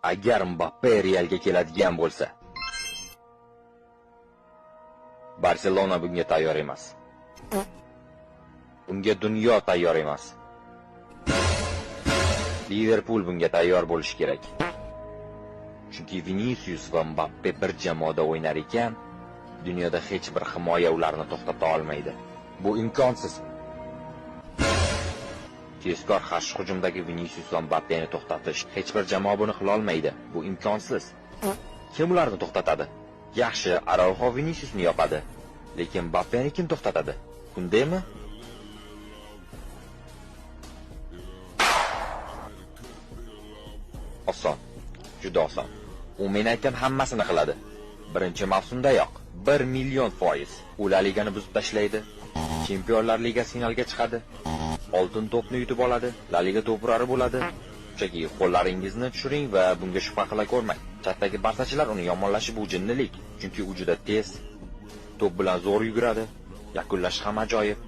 Agar Mbappe Realga keladigan bo'lsa, Barselona bunga tayyor emas. Bunga dunyo tayyor emas. Liverpul bunga tayyor bo'lishi kerak. Chunki Vinicius va Mbappe bir jamoada o'ynar ekan, dunyoda hech bir himoya ularni to'xtata olmaydi. Bu imkonsiz. Tezkor qarshi hujumdagi Vinicius va Mbappeni to'xtatish hech bir jamoa buni qila olmaydi. Bu imkonsiz. Kim ularni to'xtatadi? Yaxshi, Araujo Viniciusni yopadi. Lekin Mbappeni kim to'xtatadi? Kundemi? Oson. Juda oson. U men aytgan hammasini qiladi. Birinchi mavsumdayoq 1 million foiz. U La Ligani buzib tashlaydi. Chempionlar Ligasi finaliga chiqadi. Oltin to'pni yutib oladi. La Liga to'purari bo'ladi. Shunchaki qo'llaringizni tushiring va bunga shubha qila ko'rmang. Chatdagi barsachilar uni yomonlashi bu jinnilik, chunki u juda tez, to'p bilan zo'r yuguradi, yakunlashi ham ajoyib.